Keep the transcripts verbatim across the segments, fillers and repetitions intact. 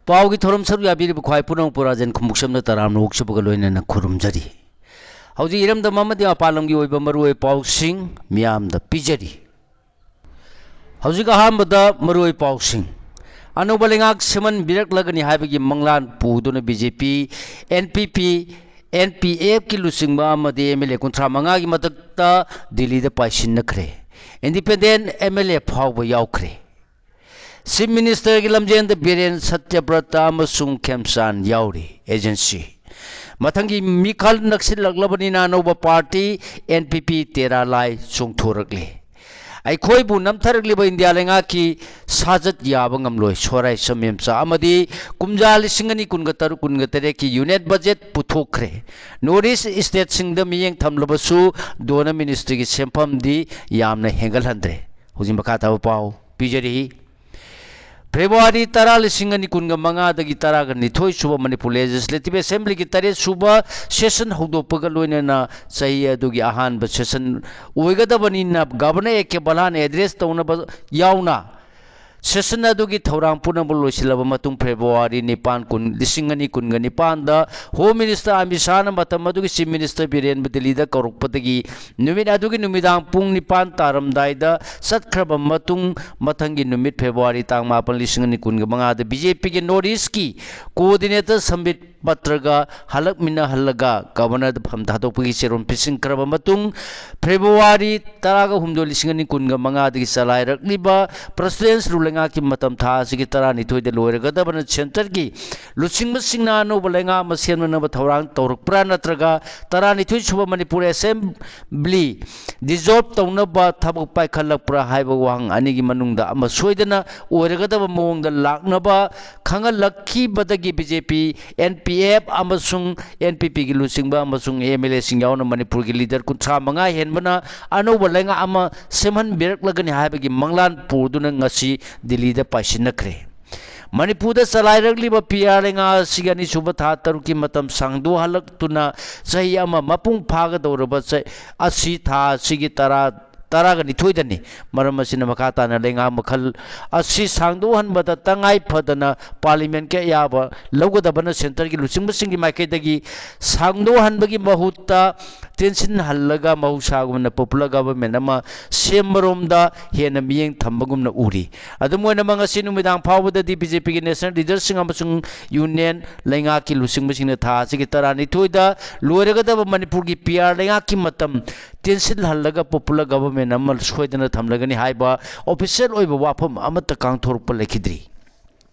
ꯄꯥꯎꯒꯤ ꯊꯧꯔꯝ ꯁꯔꯨꯛ ꯌꯥꯕꯤꯔꯤꯕ ꯈ꯭ꯋꯥꯏ ꯄꯨꯝꯅꯃꯛꯄꯨ ꯔꯥꯖꯦꯟ ꯈꯨꯝꯕꯨꯛꯁꯝꯅ ꯇꯔꯥꯝꯅ ꯑꯣꯛꯆꯕꯒ ꯂꯣꯏꯅꯅ ꯈꯨꯔꯨꯝꯖꯔꯤ꯫ ꯍꯧꯖꯤꯛ ꯏꯔꯝꯗꯝ ꯑꯃꯗꯤ ꯃꯄꯥꯟ ꯂꯝꯒꯤ ꯑꯣꯏꯕ ꯃꯔꯨꯑꯣꯏꯕ ꯄꯥꯎꯁꯤꯡ ꯃꯤꯌꯥꯝꯗ ꯄꯤꯖꯔꯤ꯫ ꯍꯧꯖꯤꯛ ꯑꯍꯥꯟꯕꯗ ꯃꯔꯨꯑꯣꯏꯕ ꯄꯥꯎꯁꯤꯡ꯫ ꯑꯅꯧꯕ ꯂꯩꯉꯥꯛ ꯁꯦꯝꯍꯟꯕꯤꯔꯛꯂꯒꯅꯤ ꯍꯥꯏꯕꯒꯤ ꯃꯪꯂꯥꯟ ꯄꯨꯗꯨꯅ B J P, N P P, and P ꯑꯦꯐꯀꯤ ꯂꯨꯆꯤꯡꯕ ꯑꯃꯗꯤ ꯑꯦꯝ ꯑꯦꯜ ꯑꯦ ꯀꯨꯟꯊ꯭ꯔꯥ ꯃꯉꯥꯒꯤ ꯃꯊꯛꯇ ꯗꯤꯜꯂꯤꯗ ꯄꯥꯏꯁꯤꯟꯅꯈ꯭ꯔꯦ꯫ ꯏꯟꯗꯤꯄꯦꯟꯗꯦꯟ ꯑꯦꯝ ꯑꯦꯜ ꯑꯦ ꯐꯥꯎꯕ ꯌꯥꯎꯈ꯭ꯔꯦ꯫ ꯆꯤꯐ ꯃꯤꯅꯤꯁꯇꯔꯒꯤ ꯂꯝꯖꯦꯜꯗ ꯕꯤꯔꯦꯟ ꯁꯠꯌꯕ꯭ꯔꯇ ꯑꯃꯁꯨꯡ ꯈꯦꯝꯆꯥꯟ ꯌꯥꯎꯔꯤ꯫ ꯑꯦꯖꯦꯟꯁꯤ꯫ ꯃꯊꯪꯒꯤ ꯃꯤꯈꯜ ꯅꯛꯁꯤꯜꯂꯛꯂꯕꯅꯤꯅ ꯑꯅꯧꯕ ꯄꯥꯔꯇꯤ ꯑꯦꯟ ꯄꯤ ꯄꯤ ꯇꯦꯔꯥ ꯂꯥꯏ ꯆꯣꯡꯊꯣꯔꯛꯂꯤ꯫ ꯑꯩꯈꯣꯏꯕꯨ ꯅꯝꯊꯔꯛꯂꯤꯕ ꯏꯟꯗꯤꯌꯥ ꯂꯩꯉꯥꯛꯀꯤ ꯁꯥꯖꯠ ꯌꯥꯕ ꯉꯝꯂꯣꯏ꯫ ꯁꯣꯔꯥꯏ ꯁꯃꯦꯝꯆꯥ ꯑꯃꯗꯤ ꯀꯨꯝꯖꯥ ꯂꯤꯁꯤꯡ ꯑꯅꯤ ꯀꯨꯟꯒ ꯇꯔꯨꯛ ꯀꯨꯟꯒ ꯇꯔꯦꯠꯀꯤ ꯌꯨꯅꯤꯠ ꯕꯖꯦꯠ ꯄꯨꯊꯣꯛꯈ꯭ꯔꯦ꯫ ꯅꯣꯔꯠ ꯏꯁ ꯏꯁꯇꯦꯠꯁꯤꯡꯗ ꯃꯤꯠꯌꯦꯡ ꯊꯝꯂꯕꯁꯨ ꯗꯣꯅꯔ ꯃꯤꯅꯤꯁꯇ꯭ꯔꯤꯒꯤ ꯁꯦꯟꯐꯝꯗꯤ ꯌꯥꯝꯅ ꯍꯦꯟꯒꯠꯍꯟꯗ꯭ꯔꯦ꯫ ꯍꯧꯖꯤꯛ ꯃꯈꯥ ꯇꯥꯕ ꯄꯥꯎ ꯄꯤꯖꯔꯤ꯫ ꯐꯦꯕ꯭ꯔꯨꯋꯥꯔꯤ ꯇꯔꯥ, ꯂꯤꯁꯤꯡ ꯑꯅꯤ ꯀꯨꯟꯒ ꯃꯉꯥꯗꯒꯤ ꯇꯔꯥꯒ ꯅꯤꯊꯣꯏ ꯁꯨꯕ ꯃꯅꯤꯄꯨꯔ ꯂꯦꯖꯤꯁꯂꯦꯇꯤꯚ ꯑꯦꯁꯦꯝꯕ꯭ꯂꯤꯒꯤ ꯇꯔꯦꯠ ꯁꯨꯕ ꯁꯦꯁꯟ ꯍꯧꯗꯣꯛꯄꯒ ꯂꯣꯏꯅꯅ ꯆꯍꯤ ꯑꯗꯨꯒꯤ ꯑꯍꯥꯟꯕ ꯁꯦꯁꯟ ꯑꯣꯏꯒꯗꯕꯅꯤꯅ governor A K Balan address ꯇꯧꯅꯕ ꯌꯥꯎꯅ ꯁꯦꯁꯟ ꯑꯗꯨꯒꯤ ꯊꯧꯔꯥꯡ ꯄꯨꯝꯅꯃꯛ ꯂꯣꯏꯁꯤꯜꯂꯕ ꯃꯇꯨꯡ ꯐꯦꯕ꯭ꯔꯨꯋꯥꯔꯤ ꯅꯤꯄꯥꯟ, ꯀꯨꯟ, ꯂꯤꯁꯤꯡ ꯑꯅꯤ ꯀꯨꯟꯒ ꯅꯤꯄꯥꯟꯗ ꯍꯣꯝ ꯃꯤꯅꯤꯁꯇꯔ ꯑꯃꯤꯠ ꯁꯥꯍꯅ ꯃꯇꯝ ꯑꯗꯨꯒꯤ ꯆꯤꯐ ꯃꯤꯅꯤꯁꯇꯔ ꯕꯤꯔꯦꯟꯕꯨ ꯗꯤꯜꯂꯤꯗ ꯀꯧꯔꯛꯄꯗꯒꯤ ꯅꯨꯃꯤꯠ ꯑꯗꯨꯒꯤ ꯅꯨꯃꯤꯗꯥꯡ ꯄꯨꯡ ꯅꯤꯄꯥꯟ ꯇꯥꯔꯝꯗꯥꯏꯗ ꯆꯠꯈ꯭ꯔꯕ ꯃꯇꯨꯡ, ꯃꯊꯪꯒꯤ ꯅꯨꯃꯤꯠ ꯐꯦꯕ꯭ꯔꯨꯋꯥꯔꯤ ꯇꯥꯡ ꯃꯥꯄꯟ, ꯂꯤꯁꯤꯡ ꯑꯅꯤ ꯀꯨꯟꯒ ꯃꯉꯥꯗ ꯕꯤ ꯖꯦ ꯄꯤꯒꯤ ꯅꯣꯔꯠ ꯏꯁꯀꯤ ꯀꯣꯑꯣꯔꯗꯤꯅꯦꯇꯔ ꯁꯝꯕꯤꯠ ꯄꯇ꯭ꯔꯒ ꯍꯜꯂꯛꯃꯤꯟꯅꯍꯜꯂꯒ ꯒꯚꯔꯅꯔꯗ ꯐꯝ ꯊꯥꯗꯣꯛꯄꯒꯤ ꯆꯦꯔꯣꯜ ꯄꯤꯁꯤꯟꯈ꯭ꯔꯕ ꯃꯇꯨꯡ, ꯐꯦꯕ꯭ꯔꯨꯋꯥꯔꯤ ꯇꯔꯥꯒ ꯍꯨꯝꯗꯣꯏ, ꯂꯤꯁꯤꯡ ꯑꯅꯤ ꯀꯨꯟꯒ ꯃꯉꯥꯗꯒꯤ ꯆꯂꯥꯏꯔꯛꯂꯤꯕ ꯄ꯭ꯔꯁꯤꯗꯦꯟꯁꯤꯌꯦꯜ ꯂꯩꯉꯥꯛꯀꯤ ꯃꯇꯝ ꯊꯥ ꯑꯁꯤꯒꯤ ꯇꯔꯥꯅꯤꯊꯣꯏꯗ ꯂꯣꯏꯔꯒꯗꯕꯅ ꯁꯦꯟꯇꯔꯒꯤ ꯂꯨꯆꯤꯡꯕꯁꯤꯡꯅ ꯑꯅꯧꯕ ꯂꯩꯉꯥꯛ ꯑꯃ ꯁꯦꯝꯅꯅꯕ ꯊꯧꯔꯥꯡ ꯇꯧꯔꯛꯄ꯭ꯔꯥ ꯅꯠꯇ꯭ꯔꯒ ꯇꯔꯥꯅꯤꯊꯣꯏ ꯁꯨꯕ ꯃꯅꯤꯄꯨꯔ ꯑꯦꯁꯦꯝꯕ꯭ꯂꯤ ꯗꯤꯖꯣꯜꯕ ꯇꯧꯅꯕ ꯊꯕꯛ ꯄꯥꯏꯈꯠꯂꯛꯄ꯭ꯔꯥ ꯍꯥꯏꯕ ꯋꯥꯍꯪ ꯑꯅꯤꯒꯤ ꯃꯅꯨꯡꯗ ꯑꯃ ꯁꯣꯏꯗꯅ ꯑꯣꯏꯔꯒꯗꯕ ꯃꯑꯣꯡꯗ ꯂꯥꯛꯅꯕ ꯈꯪꯍꯜꯂꯛꯈꯤꯕꯗꯒꯤ B J P, and P F ꯑꯃꯁꯨꯡ ꯑꯦꯟ ꯄꯤ ꯄꯤꯒꯤ ꯂꯨꯆꯤꯡꯕ ꯑꯃꯁꯨꯡ ꯑꯦꯝ ꯑꯦꯜ ꯑꯦꯁꯤꯡ ꯌꯥꯎꯅ ꯃꯅꯤꯄꯨꯔꯒꯤ ꯂꯤꯗꯔ ꯀꯨꯟꯊ꯭ꯔꯥ ꯃꯉꯥ ꯍꯦꯟꯕꯅ ꯑꯅꯧꯕ ꯂꯩꯉꯥꯛ ꯑꯃ ꯁꯦꯝꯍꯟꯕꯤꯔꯛꯂꯒꯅꯤ ꯍꯥꯏꯕꯒꯤ ꯃꯪꯂꯥꯟ ꯄꯨꯗꯨꯅ ꯉꯁꯤ ꯗꯤꯜꯂꯤꯗ ꯄꯥꯏꯁꯤꯟꯅꯈ꯭ꯔꯦ꯫ ꯃꯅꯤꯄꯨꯔꯗ ꯆꯂꯥꯏꯔꯛꯂꯤꯕ ꯄꯤ ꯑꯥꯔ ꯂꯩꯉꯥꯛ ꯑꯁꯤꯒꯤ ꯑꯅꯤꯁꯨꯕ ꯊꯥ ꯇꯔꯨꯛꯀꯤ ꯃꯇꯝ ꯁꯥꯡꯗꯣꯛꯍꯜꯂꯛꯇꯨꯅ ꯆꯍꯤ ꯑꯃ ꯃꯄꯨꯡ ꯐꯥꯒꯗꯧꯔꯕ ꯆ-, ꯑꯁꯤ ꯊꯥ ꯑꯁꯤꯒꯤ ꯇꯔꯥ ꯇꯔꯥꯒ ꯅꯤꯊꯣꯏꯗꯅꯤ꯫ ꯃꯔꯝ ꯑꯁꯤꯅ ꯃꯈꯥ ꯇꯥꯅ ꯂꯩꯉꯥꯛ ꯃꯈꯜ ꯑꯁꯤ ꯁꯥꯡꯗꯣꯛꯍꯟꯕꯗ ꯇꯉꯥꯏ ꯐꯗꯅ ꯄꯥꯔꯂꯤꯌꯥꯃꯦꯟꯠꯀꯤ ꯑꯌꯥꯕ ꯂꯧꯒꯗꯕꯅ ꯁꯦꯟꯇꯔꯒꯤ ꯂꯨꯆꯤꯡꯕꯁꯤꯡꯒꯤ ꯃꯥꯏꯀꯩꯗꯒꯤ ꯁꯥꯡꯗꯣꯛꯍꯟꯕꯒꯤ ꯃꯍꯨꯠꯇ ꯇꯦꯟꯁꯤꯟꯍꯜꯂꯒ ꯃꯍꯧꯁꯥꯒꯨꯝꯅ popular government ꯑꯃ ꯁꯦꯝꯕꯔꯣꯝꯗ ꯍꯦꯟꯅ ꯃꯤꯠꯌꯦꯡ ꯊꯝꯕꯒꯨꯝꯅ ꯎꯔꯤ꯫ ꯑꯗꯨꯝ ꯑꯣꯏꯅꯃꯛ, ꯉꯁꯤ ꯅꯨꯃꯤꯗꯥꯡ ꯐꯥꯎꯕꯗꯗꯤ BJPꯒꯤ national leaderꯁꯤꯡ ꯑꯃꯁꯨꯡ union ꯂꯩꯉꯥꯛꯀꯤ ꯂꯨꯆꯤꯡꯕꯁꯤꯡꯅ ꯊꯥ ꯑꯁꯤꯒꯤ ꯇꯔꯥꯅꯤꯊꯣꯏꯗ ꯂꯣꯏꯔꯒꯗꯕ ꯃꯅꯤꯄꯨꯔꯒꯤ PR ꯂꯩꯉꯥꯛꯀꯤ ꯃꯇꯝ ꯇꯦꯟꯁꯤꯜꯍꯜꯂꯒ popular government ꯑꯃ ꯁꯣꯏꯗꯅ ꯊꯝꯂꯒꯅꯤ ꯍꯥꯏꯕ official ꯑꯣꯏꯕ ꯋꯥꯐꯝ ꯑꯃꯠꯇ ꯀꯥꯡꯊꯣꯔꯛꯄ ꯂꯩꯈꯤꯗ꯭ꯔꯤ꯫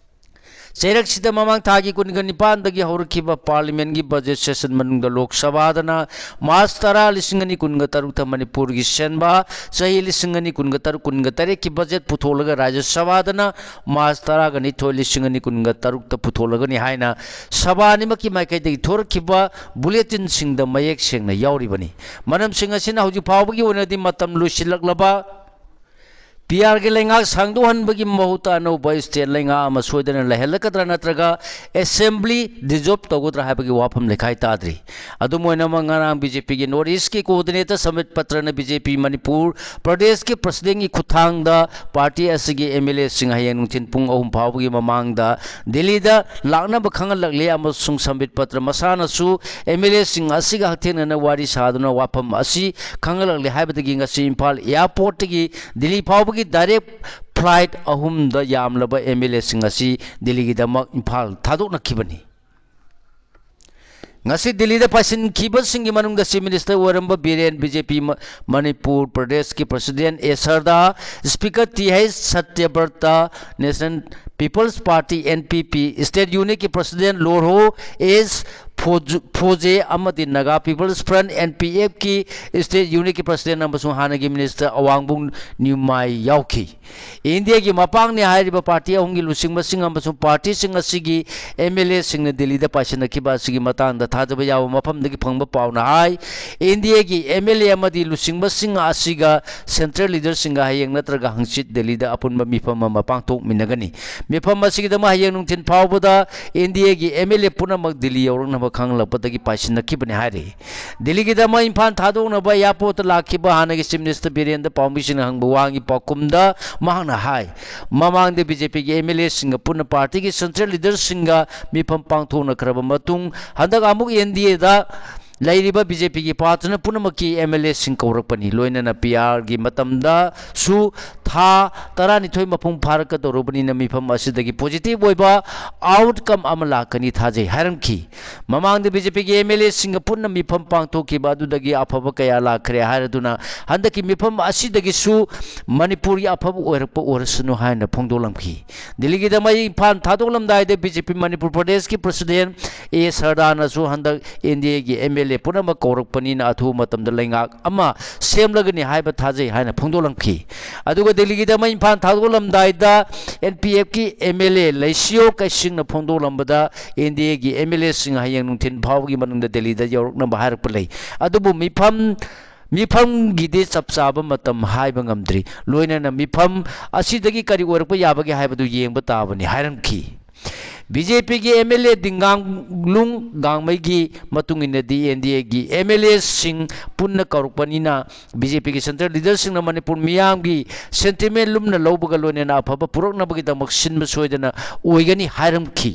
ꯆꯩꯔꯛꯁꯤꯗ ꯃꯃꯥꯡ ꯊꯥꯒꯤ ꯀꯨꯟꯒ ꯅꯤꯄꯥꯟꯗꯒꯤ ꯍꯧꯔꯛꯈꯤꯕ ꯄꯥꯔꯂꯤꯌꯥꯃꯦꯟꯠꯀꯤ budget session ꯃꯅꯨꯡꯗ ꯂꯣꯛ ꯁꯚꯥꯗꯅ ꯃꯥꯔꯆ ꯇꯔꯥ, ꯂꯤꯁꯤꯡ ꯑꯅꯤ ꯀꯨꯟꯒ ꯇꯔꯨꯛꯇ ꯃꯅꯤꯄꯨꯔꯒꯤ ꯁꯦꯝꯕ ꯆꯍꯤ ꯂꯤꯁꯤꯡ ꯑꯅꯤ ꯀꯨꯟꯒ ꯇꯔꯨꯛ ꯀꯨꯟꯒ ꯇꯔꯦꯠꯀꯤ budget ꯄꯨꯊꯣꯛꯂꯒ ꯔꯥꯖ꯭ꯌ ꯁꯚꯥꯗꯅ ꯃꯥꯔꯆ ꯇꯔꯥꯒ ꯅꯤꯊꯣꯏ, ꯂꯤꯁꯤꯡ ꯑꯅꯤ ꯀꯨꯟꯒ ꯇꯔꯨꯛꯇ ꯄꯨꯊꯣꯛꯂꯒꯅꯤ ꯍꯥꯏꯅ ꯁꯚꯥ ꯑꯅꯤꯃꯛꯀꯤ ꯃꯥꯏꯀꯩꯗꯒꯤ ꯊꯣꯔꯛꯈꯤꯕ bulletinꯁꯤꯡꯗ ꯃꯌꯦꯛ ꯁꯦꯡꯅ ꯌꯥꯎꯔꯤꯕꯅꯤ꯫ ꯃꯔꯝꯁꯤꯡ ꯑꯁꯤꯅ ꯍꯧꯖꯤꯛ ꯐꯥꯎꯕꯒꯤ ꯑꯣꯏꯅꯗꯤ ꯃꯇꯝ ꯂꯣꯏꯁꯤꯜꯂꯛꯂꯕ PRꯒꯤ ꯂꯩꯉꯥꯛ ꯁꯥꯡꯗꯣꯛꯍꯟꯕꯒꯤ ꯃꯍꯨꯠꯇ ꯑꯅꯧꯕ state ꯂꯩꯉꯥꯛ ꯑꯃ ꯁꯣꯏꯗꯅ ꯂꯩꯍꯜꯂꯛꯀꯗ꯭ꯔꯥ ꯅꯠꯇ꯭ꯔꯒ assembly dissolve ꯇꯧꯒꯗ꯭ꯔꯥ ꯍꯥꯏꯕꯒꯤ ꯋꯥꯐꯝ ꯂꯩꯈꯥꯏ ꯇꯥꯗ꯭ꯔꯤ꯫ ꯑꯗꯨꯝ ꯑꯣꯏꯅꯃꯛ, ꯉꯔꯥꯡ BJPꯒꯤ North Eastꯀꯤ coordinator ꯁꯝꯕꯤꯠ ꯄꯇ꯭ꯔꯅ BJP ꯃꯅꯤꯄꯨꯔ ꯄ꯭ꯔꯗꯦꯁꯀꯤ presidentꯀꯤ ꯈꯨꯠꯊꯥꯡꯗ party ꯑꯁꯤꯒꯤ MLAꯁꯤꯡ ꯍꯌꯦꯡ ꯅꯨꯡꯊꯤꯜ ꯄꯨꯡ ꯑꯍꯨꯝ ꯐꯥꯎꯕꯒꯤ ꯃꯃꯥꯡꯗ ꯗꯤꯜꯂꯤꯗ ꯂꯥꯛꯅꯕ ꯈꯪꯍꯜꯂꯛꯂꯦ ꯑꯃꯁꯨꯡ ꯁꯝꯕꯤꯠ ꯄꯇ꯭ꯔ ꯃꯁꯥꯅꯁꯨ MLAꯁꯤꯡ ꯑꯁꯤꯒ ꯍꯛꯊꯦꯡꯅꯅ ꯋꯥꯔꯤ ꯁꯥꯗꯨꯅ ꯋꯥꯐꯝ ꯑꯁꯤ ꯈꯪꯍꯜꯂꯛꯂꯦ ꯍꯥꯏꯕꯗꯒꯤ ꯉꯁꯤ ꯏꯝꯐꯥꯜ airportꯇꯒꯤ ꯗꯤꯜꯂꯤ ꯐꯥꯎꯕꯒꯤ direct flight ꯑꯍꯨꯝꯗ ꯌꯥꯝꯂꯕ MLAꯁꯤꯡ ꯑꯁꯤ ꯗꯤꯜꯂꯤꯒꯤꯗꯃꯛ ꯏꯝꯐꯥꯜ ꯊꯥꯗꯣꯛꯅꯈꯤꯕꯅꯤ꯫ ꯉꯁꯤ ꯗꯤꯜꯂꯤꯗ ꯄꯥꯏꯁꯤꯟꯈꯤꯕꯁꯤꯡꯒꯤ ꯃꯅꯨꯡꯗ Chief Minister ꯑꯣꯏꯔꯝꯕ ꯕꯤꯔꯦꯟ, BJP ꯃ-, ꯃꯅꯤꯄꯨꯔ ꯄ꯭ꯔꯗꯦꯁꯀꯤ president A Sarda, Speaker T H Satyabrata, National People's Party, NPP, state unitꯀꯤ president ꯂꯣꯔꯍꯣ ꯑꯦꯁ ꯐꯣꯖꯨ-, ꯐꯣꯖꯦ ꯑꯃꯗꯤ Naga People's Front, NPFꯀꯤ state unitꯀꯤ president ꯑꯃꯁꯨꯡ ꯍꯥꯟꯅꯒꯤ minister ꯑꯋꯥꯡꯕꯨꯡ ꯅ꯭ꯌꯨꯃꯥꯏ ꯌꯥꯎꯈꯤ꯫ ꯏꯟꯗꯤꯌꯥꯒꯤ ꯃꯄꯥꯡꯅꯤ ꯍꯥꯏꯔꯤꯕ party ꯑꯍꯨꯝꯒꯤ ꯂꯨꯆꯤꯡꯕꯁꯤꯡ ꯑꯃꯁꯨꯡ partyꯁꯤꯡ ꯑꯁꯤꯒꯤ MLAꯁꯤꯡꯅ ꯗꯤꯜꯂꯤꯗ ꯄꯥꯏꯁꯤꯟꯅꯈꯤꯕ ꯑꯁꯤꯒꯤ ꯃꯇꯥꯡꯗ ꯊꯥꯖꯕ ꯌꯥꯕ ꯃꯐꯝꯗꯒꯤ ꯐꯪꯕ ꯄꯥꯎꯅ ꯍꯥꯏ, ꯏꯟꯗꯤꯌꯥꯒꯤ MLA ꯑꯃꯗꯤ ꯂꯨꯆꯤꯡꯕꯁꯤꯡ ꯑꯁꯤꯒ central leaderꯁꯤꯡꯒ ꯍꯌꯦꯡ ꯅꯠꯇ꯭ꯔꯒ ꯍꯪꯆꯤꯠ ꯗꯤꯜꯂꯤꯗ ꯑꯄꯨꯟꯕ ꯃꯤꯐꯝ ꯑꯃ ꯄꯥꯡꯊꯣꯛꯃꯤꯟꯅꯒꯅꯤ꯫ ꯃꯤꯐꯝ ꯑꯁꯤꯒꯤꯗꯃꯛ ꯍꯌꯦꯡ ꯅꯨꯡꯊꯤꯜ ꯐꯥꯎꯕꯗ ꯏꯟꯗꯤꯌꯥꯒꯤ MLA ꯄꯨꯝꯅꯃꯛ ꯗꯤꯜꯂꯤ ꯌꯧꯔꯛꯅꯕ ꯈꯪꯂꯛꯄꯗꯒꯤ ꯄꯥꯏꯁꯤꯟꯅꯈꯤꯕꯅꯤ ꯍꯥꯏꯔꯤ꯫ ꯗꯤꯜꯂꯤꯒꯤꯗꯃꯛ ꯏꯝꯐꯥꯜ ꯊꯥꯗꯣꯛꯅꯕ ꯑꯦꯌꯥꯔꯄꯣꯔꯠꯇ ꯂꯥꯛꯈꯤꯕ ꯍꯥꯟꯅꯒꯤ ꯆꯤꯐ ꯃꯤꯅꯤꯁꯇꯔ ꯕꯤꯔꯦꯟꯗ ꯄꯥꯎꯃꯤꯁꯤꯡꯅ ꯍꯪꯕ ꯋꯥꯍꯪꯒꯤ ꯄꯥꯎꯈꯨꯝꯗ ꯃꯍꯥꯛꯅ ꯍꯥꯏ, ꯃꯃꯥꯡꯗ ꯕꯤ ꯖꯦ ꯄꯤꯒꯤ ꯑꯦꯝ ꯑꯦꯜ ꯑꯦꯁꯤꯡꯒ ꯄꯨꯟꯅ ꯄꯥꯔꯇꯤꯒꯤ ꯁꯦꯟꯇ꯭ꯔꯦꯜ ꯂꯤꯗꯔꯁꯤꯡꯒ ꯃꯤꯐꯝ ꯄꯥꯡꯊꯣꯛꯅꯈ꯭ꯔꯕ ꯃꯇꯨꯡ ꯍꯟꯗꯛ ꯑꯃꯨꯛ ꯑꯦꯟ ꯗꯤ ꯑꯦꯗ ꯂꯩꯔꯤꯕ ꯕꯤ ꯖꯦ ꯄꯤꯒꯤ ꯄꯥꯔꯇꯤꯅ ꯄꯨꯝꯅꯃꯛꯀꯤ ꯑꯦꯝ ꯑꯦꯜ ꯑꯦꯁꯤꯡ ꯀꯧꯔꯛꯄꯅꯤ꯫ ꯂꯣꯏꯅꯅ ꯄꯤ ꯑꯥꯔꯒꯤ ꯃꯇꯝꯗꯁꯨ ꯊꯥ ꯇꯔꯥꯅꯤꯊꯣꯏ ꯃꯄꯨꯡ ꯐꯥꯔꯛꯀꯗꯧꯔꯕꯅꯤꯅ ꯃꯤꯐꯝ ꯑꯁꯤꯗꯒꯤ ꯄꯣꯖꯤꯇꯤꯚ ꯑꯣꯏꯕ ꯑꯥꯎꯠꯀꯝ ꯑꯃ ꯂꯥꯛꯀꯅꯤ ꯊꯥꯖꯩ ꯍꯥꯏꯔꯝꯈꯤ꯫ ꯃꯃꯥꯡꯗ ꯕꯤ ꯖꯦ ꯄꯤꯒꯤ ꯑꯦꯝ ꯑꯦꯜ ꯑꯦꯁꯤꯡꯒ ꯄꯨꯟꯅ ꯃꯤꯐꯝ ꯄꯥꯡꯊꯣꯛꯈꯤꯕ ꯑꯗꯨꯗꯒꯤ ꯑꯐꯕ ꯀꯌꯥ ꯂꯥꯛꯈ꯭ꯔꯦ ꯍꯥꯏꯔꯗꯨꯅ ꯍꯟꯗꯛꯀꯤ ꯃꯤꯐꯝ ꯑꯁꯤꯗꯒꯤꯁꯨ ꯃꯅꯤꯄꯨꯔꯒꯤ ꯑꯐꯕ ꯑꯣꯏꯔꯛꯄ ꯑꯣꯏꯔꯁꯅꯨ ꯍꯥꯏꯅ ꯐꯣꯡꯗꯣꯛꯂꯝꯈꯤ꯫ ꯗꯤꯜꯂꯤꯒꯤꯗꯃꯛ ꯏꯝꯐꯥꯜ ꯊꯥꯗꯣꯛꯂꯝꯗꯥꯏꯗ ꯕꯤ ꯖꯦ ꯄꯤ ꯃꯅꯤꯄꯨꯔ ꯄ꯭ꯔꯗꯦꯁꯀꯤ ꯄ꯭ꯔꯁꯤꯗꯦꯟ ꯑꯦ ꯁꯔꯗꯥꯅꯁꯨ ꯍꯟꯗꯛ ꯑꯦꯟ ꯗꯤ ꯑꯦꯒꯤ ꯑꯦꯝ ꯑꯦꯜ ꯑꯦ ꯄꯨꯝꯅꯃꯛ ꯀꯧꯔꯛꯄꯅꯤꯅ ꯑꯊꯨꯕ ꯃꯇꯝꯗ ꯂꯩꯉꯥꯛ ꯑꯃ ꯁꯦꯝꯂꯒꯅꯤ ꯍꯥꯏꯕ ꯊꯥꯖꯩ ꯍꯥꯏꯅ ꯐꯣꯡꯗꯣꯛꯂꯝꯈꯤ꯫ ꯑꯗꯨꯒ ꯗꯤꯜꯂꯤꯒꯤꯗꯃꯛ ꯏꯝꯐꯥꯜ ꯊꯥꯗꯣꯛꯂꯝꯗꯥꯏꯗ ꯑꯦꯟ ꯄꯤ ꯑꯦꯐꯀꯤ ꯑꯦꯝ ꯑꯦꯜ ꯑꯦ ꯂꯩꯁꯤꯌꯣ ꯀꯩꯁꯤꯡꯅ ꯐꯣꯡꯗꯣꯛꯂꯝꯕꯗ ꯑꯦꯟ ꯗꯤ ꯑꯦꯒꯤ ꯑꯦꯝ ꯑꯦꯜ ꯑꯦꯁꯤꯡ ꯍꯌꯦꯡ ꯅꯨꯡꯊꯤꯜ ꯐꯥꯎꯕꯒꯤ ꯃꯅꯨꯡꯗ ꯗꯤꯜꯂꯤꯗ ꯌꯧꯔꯛꯅꯕ ꯍꯥꯏꯔꯛꯄ ꯂꯩ꯫ ꯑꯗꯨꯕꯨ ꯃꯤꯐꯝ ꯃꯤꯐꯝꯒꯤꯗꯤ ꯆꯞ ꯆꯥꯕ ꯃꯇꯝ ꯍꯥꯏꯕ ꯉꯝꯗ꯭ꯔꯤ꯫ ꯂꯣꯏꯅꯅ ꯃꯤꯐꯝ ꯑꯁꯤꯗꯒꯤ ꯀꯔꯤ ꯑꯣꯏꯔꯛꯄ ꯌꯥꯕꯒꯦ ꯍꯥꯏꯕꯗꯨ ꯌꯦꯡꯕ ꯇꯥꯕꯅꯤ ꯍꯥꯏꯔꯝꯈꯤ꯫ ꯕꯤ ꯖꯦ ꯄꯤꯒꯤ ꯑꯦꯝ ꯑꯦꯜ ꯑꯦ ꯗꯤꯡꯒꯥꯡꯂꯨꯡ ꯒꯥꯡꯃꯩꯒꯤ ꯃꯇꯨꯡ ꯏꯟꯅꯗꯤ ꯑꯦꯟ ꯗꯤ ꯑꯦꯒꯤ ꯑꯦꯝ ꯑꯦꯜ ꯑꯦꯁꯤꯡ ꯄꯨꯟꯅ ꯀꯧꯔꯛꯄꯅꯤꯅ ꯕꯤ ꯖꯦ ꯄꯤꯒꯤ ꯁꯦꯟꯇ꯭ꯔꯦꯜ ꯂꯤꯗꯔꯁꯤꯡꯅ ꯃꯅꯤꯄꯨꯔ ꯃꯤꯌꯥꯝꯒꯤ ꯁꯦꯟꯇꯤꯃꯦꯟ ꯂꯨꯝꯅ ꯂꯧꯕꯒ ꯂꯣꯏꯅꯅ ꯑꯐꯕ ꯄꯨꯔꯛꯅꯕꯒꯤꯗꯃꯛ ꯁꯤꯟꯕ ꯁꯣꯏꯗꯅ ꯑꯣꯏꯒꯅꯤ ꯍꯥꯏꯔꯝꯈꯤ꯫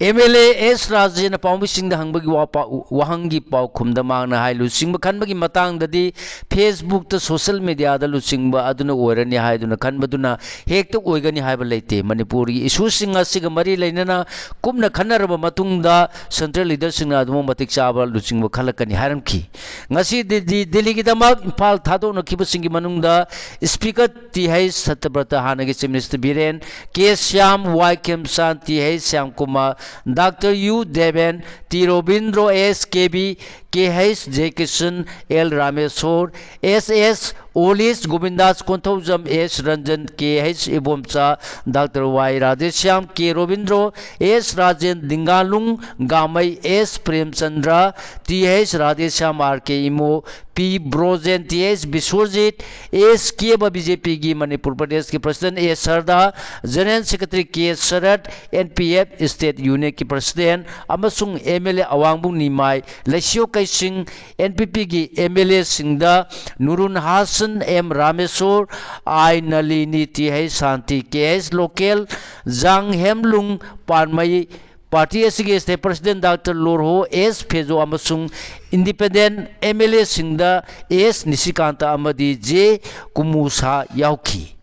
ꯑꯦꯝ ꯑꯦꯜ ꯑꯦ ꯑꯦꯁ ꯔꯥꯖꯦꯟꯅ ꯄꯥꯎꯃꯤꯁꯤꯡꯗ ꯍꯪꯕꯒꯤ ꯋꯥꯄꯥ-, ꯋꯥꯍꯪꯒꯤ ꯄꯥꯎꯈꯨꯝꯗ ꯃꯍꯥꯛꯅ ꯍꯥꯏ, ꯂꯨꯆꯤꯡꯕ ꯈꯟꯕꯒꯤ ꯃꯇꯥꯡꯗꯗꯤ ꯐꯦꯁꯕꯨꯛꯇ, ꯁꯣꯁꯦꯜ ꯃꯦꯗꯤꯌꯥꯗ ꯂꯨꯆꯤꯡꯕ ꯑꯗꯨꯅ ꯑꯣꯏꯔꯅꯤ ꯍꯥꯏꯗꯨꯅ ꯈꯟꯕꯗꯨꯅ ꯍꯦꯛꯇ ꯑꯣꯏꯒꯅꯤ ꯍꯥꯏꯕ ꯂꯩꯇꯦ꯫ ꯃꯅꯤꯄꯨꯔꯒꯤ ꯏꯁꯨꯁꯤꯡ ꯑꯁꯤꯒ ꯃꯔꯤ ꯂꯩꯅꯅ ꯀꯨꯞꯅ ꯈꯟꯅꯔꯕ ꯃꯇꯨꯡꯗ ꯁꯦꯟꯇ꯭ꯔꯦꯜ ꯂꯤꯗꯔꯁꯤꯡꯅ ꯑꯗꯨꯃꯛ ꯃꯇꯤꯛ ꯆꯥꯕ ꯂꯨꯆꯤꯡꯕ ꯈꯜꯂꯛꯀꯅꯤ ꯍꯥꯏꯔꯝꯈꯤ꯫ ꯉꯁꯤ ꯗꯤ-, ꯗꯤꯜꯂꯤꯒꯤꯗꯃꯛ ꯏꯝꯐꯥꯜ ꯊꯥꯗꯣꯛꯅꯈꯤꯕꯁꯤꯡꯒꯤ ꯃꯅꯨꯡꯗ ꯁ꯭ꯄꯤꯀꯔ ꯇꯤ ꯍꯩꯆ ꯁꯇ꯭ꯌꯕ꯭ꯔꯇ, ꯍꯥꯟꯅꯒꯤ chief minister Biren, K Shyam, Y Khemchand, T H Shyamkumar, doctor U Deben, T Robindro, S Kebi, K H Joykishan, L Rameshwar, S S Olish, Govindas Konthoujam, S Ranjan, K H Ibomcha, doctor Y Radheshyam, K Robindro, S Rajen, Dinganglung Gangmei, S Premchandra, T H Radheshyam, R K Imo, P Brojen, T H Biswajit, S Keba, B J ꯄꯤꯒꯤ ꯃꯅꯤꯄꯨꯔ ꯄ꯭ꯔꯗꯦꯁꯀꯤ president A Sarda, general secretary K Sarat, N P F state ꯌꯨꯅꯤꯠꯀꯤ president ꯑꯃꯁꯨꯡ M L A ꯑꯋꯥꯡꯕꯨꯡ ꯅꯤꯃꯥꯏ ꯂꯩꯁꯤꯌꯣ ꯀꯩꯁꯤꯡ, N P ꯄꯤꯒꯤ M L ꯑꯦꯁꯤꯡꯗ Nurul Hasan, M Rameshwar, I Nalini, T H Shanti, K H ꯂꯣꯀꯦꯜ, ꯖꯥꯡ ꯍꯦꯝꯂꯨꯡ ꯄꯥꯟꯃꯩ, ꯄꯥꯔꯇꯤ ꯑꯁꯤꯒꯤ state president doctor Lorho S Pfoze ꯑꯃꯁꯨꯡ ꯏꯟꯗꯤꯄꯦꯟꯗꯦꯟꯠ ꯑꯦꯝ ꯑꯦꯜ ꯑꯦꯁꯤꯡꯗ ꯑꯦꯁ ꯅꯤꯁꯤꯀꯥꯟꯇ ꯑꯃꯗꯤ ꯖꯦ ꯀꯨꯃꯨꯁꯥ ꯌꯥꯎꯈꯤ꯫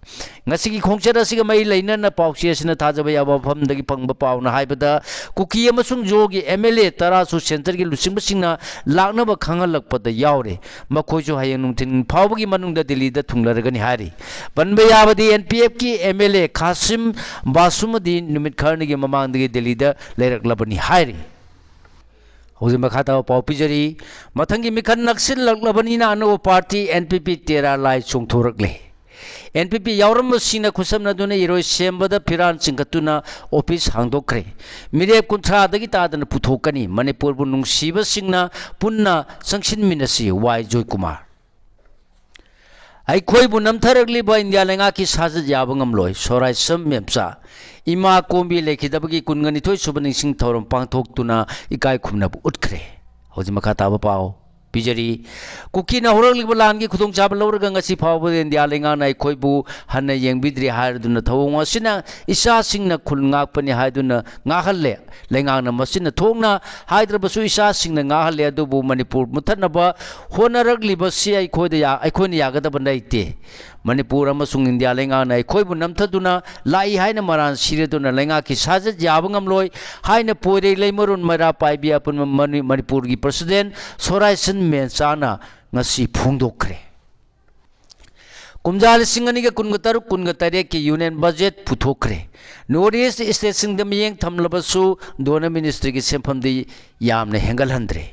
ꯉꯁꯤꯒꯤ ꯈꯣꯡꯆꯠ ꯑꯁꯤꯒ ꯃꯔꯤ ꯂꯩꯅꯅ ꯄꯥꯎꯆꯦ ꯑꯁꯤꯅ ꯊꯥꯖꯕ ꯌꯥꯕ ꯃꯐꯝꯗꯒꯤ ꯐꯪꯕ ꯄꯥꯎꯅ ꯍꯥꯏꯕꯗ, ꯀꯨꯀꯤ ꯑꯃꯁꯨꯡ ꯖꯣꯒꯤ ꯑꯦꯝ ꯑꯦꯜ ꯑꯦ ꯇꯔꯥꯁꯨ ꯁꯦꯟꯇꯔꯒꯤ ꯂꯨꯆꯤꯡꯕꯁꯤꯡꯅ ꯂꯥꯛꯅꯕ ꯈꯪꯍꯜꯂꯛꯄꯗ ꯌꯥꯎꯔꯦ꯫ ꯃꯈꯣꯏꯁꯨ ꯍꯌꯦꯡ ꯅꯨꯡꯊꯤꯜ ꯐꯥꯎꯕꯒꯤ ꯃꯅꯨꯡꯗ ꯗꯤꯜꯂꯤꯗ ꯊꯨꯡꯂꯔꯒꯅꯤ ꯍꯥꯏꯔꯤ꯫ ꯄꯟꯕ ꯌꯥꯕꯗꯤ, ꯑꯦꯟ ꯄꯤ ꯑꯦꯐꯀꯤ ꯑꯦꯝ ꯑꯦꯜ ꯑꯦ ꯈꯥꯁꯤꯝ ꯕꯥꯁꯨꯃꯗꯤ ꯅꯨꯃꯤꯠ ꯈꯔꯅꯤꯒꯤ ꯃꯃꯥꯡꯗꯒꯤ ꯗꯤꯜꯂꯤꯗ ꯂꯩꯔꯛꯂꯕꯅꯤ ꯍꯥꯏꯔꯤ꯫ ꯍꯧꯖꯤꯛ ꯃꯈꯥ ꯇꯥꯕ ꯄꯥꯎ ꯄꯤꯖꯔꯤ꯫ ꯃꯊꯪꯒꯤ ꯃꯤꯈꯜ ꯅꯛꯁꯤꯜꯂꯛꯂꯕꯅꯤꯅ ꯑꯅꯧꯕ ꯄꯥꯔꯇꯤ ꯑꯦꯟ ꯄꯤ ꯄꯤ ꯇꯦꯔꯥ ꯂꯥꯏ ꯆꯣꯡꯊꯣꯔꯛꯂꯦ꯫ ꯑꯦꯟ ꯄꯤ ꯄꯤ ꯌꯥꯎꯔꯝꯕꯁꯤꯡꯅ ꯈꯨꯠꯁꯝꯅꯗꯨꯅ ꯏꯔꯣꯏ ꯁꯦꯝꯕꯗ ꯐꯤꯔꯥꯜ ꯆꯤꯡꯈꯠꯇꯨꯅ ꯑꯣꯐꯤꯁ ꯍꯥꯡꯗꯣꯛꯈ꯭ꯔꯦ꯫ ꯃꯤꯔꯦꯞ ꯀꯨꯟꯊ꯭ꯔꯥꯗꯒꯤ ꯇꯥꯗꯅ ꯄꯨꯊꯣꯛꯀꯅꯤ꯫ ꯃꯅꯤꯄꯨꯔꯕꯨ ꯅꯨꯡꯁꯤꯕꯁꯤꯡꯅ ꯄꯨꯟꯅ ꯆꯪꯁꯤꯟꯃꯤꯟꯅꯁꯤ, ꯋꯥꯏ ꯖꯣꯏꯀꯨꯃꯥꯔ꯫ ꯑꯩꯈꯣꯏꯕꯨ ꯅꯝꯊꯔꯛꯂꯤꯕ ꯏꯟꯗꯤꯌꯥ ꯂꯩꯉꯥꯛꯀꯤ ꯁꯥꯖꯠ ꯌꯥꯕ ꯉꯝꯂꯣꯏ, ꯁꯣꯔꯥꯏꯁꯝ ꯃꯦꯝꯆꯥ꯫ ꯏꯃꯥ ꯀꯣꯝꯕꯤ ꯂꯩꯈꯤꯗꯕꯒꯤ ꯀꯨꯟꯒ ꯅꯤꯊꯣꯏ ꯁꯨꯕ ꯅꯤꯡꯁꯤꯡ ꯊꯧꯔꯝ ꯄꯥꯡꯊꯣꯛꯇꯨꯅ ꯏꯀꯥꯏ ꯈꯨꯝꯅꯕ ꯎꯠꯈ꯭ꯔꯦ꯫ ꯍꯧꯖꯤꯛ ꯃꯈꯥ ꯇꯥꯕ ꯄꯥꯎ ꯄꯤꯖꯔꯤ꯫ ꯀꯨꯀꯤꯅ ꯍꯧꯔꯛꯂꯤꯕ ꯂꯥꯟꯒꯤ ꯈꯨꯗꯣꯡꯆꯥꯕ ꯂꯧꯔꯒ ꯉꯁꯤ ꯐꯥꯎꯕꯗ ꯏꯟꯗꯤꯌꯥ ꯂꯩꯉꯥꯛꯅ ꯑꯩꯈꯣꯏꯕꯨ ꯍꯟꯅ ꯌꯦꯡꯕꯤꯗ꯭ꯔꯤ ꯍꯥꯏꯔꯗꯨꯅ ꯊꯧꯑꯣꯡ ꯑꯁꯤꯅ ꯏꯆꯥꯁꯤꯡꯅ ꯈꯨꯜ ꯉꯥꯛꯄꯅꯤ ꯍꯥꯏꯗꯨꯅ ꯉꯥꯡꯍꯜꯂꯦ꯫ ꯂꯩꯉꯥꯛꯅ ꯃꯁꯤꯅ ꯊꯣꯛꯅ ꯍꯥꯏꯗ꯭ꯔꯕꯁꯨ ꯏꯆꯥꯁꯤꯡꯅ ꯉꯥꯡꯍꯜꯂꯦ꯫ ꯑꯗꯨꯕꯨ ꯃꯅꯤꯄꯨꯔ ꯃꯨꯠꯊꯠꯅꯕ ꯍꯣꯠꯅꯔꯛꯂꯤꯕꯁꯤ ꯑꯩꯈꯣꯏꯗ ꯌꯥ-, ꯑꯩꯈꯣꯏꯅ ꯌꯥꯒꯗꯕ ꯂꯩꯇꯦ꯫ ꯃꯅꯤꯄꯨꯔ ꯑꯃꯁꯨꯡ ꯏꯟꯗꯤꯌꯥ ꯂꯩꯉꯥꯛꯅ ꯑꯩꯈꯣꯏꯕꯨ ꯅꯝꯊꯗꯨꯅ ꯂꯥꯛꯏ ꯍꯥꯏꯅ ꯃꯔꯥꯟ ꯁꯤꯔꯗꯨꯅ ꯂꯩꯉꯥꯛꯀꯤ ꯁꯥꯖꯠ ꯌꯥꯕ ꯉꯝꯂꯣꯏ ꯍꯥꯏꯅ ꯄꯣꯏꯔꯩ ꯂꯩꯃꯔꯣꯟ ꯃꯩꯔꯥ ꯄꯥꯏꯕꯤ ꯑꯄꯨꯟꯕ ꯃꯅꯤ-, ꯃꯅꯤꯄꯨꯔꯒꯤ ꯄ꯭ꯔꯁꯤꯗꯦꯟ ꯁꯣꯔꯥꯏꯁꯟ ꯃꯦꯟꯆꯥꯅ ꯉꯁꯤ ꯐꯣꯡꯗꯣꯛꯈ꯭ꯔꯦ꯫ ꯀꯨꯝꯖꯥ ꯂꯤꯁꯤꯡ ꯑꯅꯤꯒ ꯀꯨꯟꯒ ꯇꯔꯨꯛ ꯀꯨꯟꯒ ꯇꯔꯦꯠꯀꯤ ꯌꯨꯅꯤꯌꯟ ꯕꯖꯦꯠ ꯄꯨꯊꯣꯛꯈ꯭ꯔꯦ꯫ ꯅꯣꯔꯠ ꯏꯁ ꯁ꯭ꯇꯦꯠꯁꯤꯡꯗ ꯃꯤꯠꯌꯦꯡ ꯊꯝꯂꯕꯁꯨ ꯗꯣꯅꯔ ꯃꯤꯅꯤꯁꯇ꯭ꯔꯤꯒꯤ ꯁꯦꯟꯐꯝꯗꯤ ꯌꯥꯝꯅ ꯍꯦꯟꯒꯠꯍꯟꯗ꯭ꯔꯦ꯫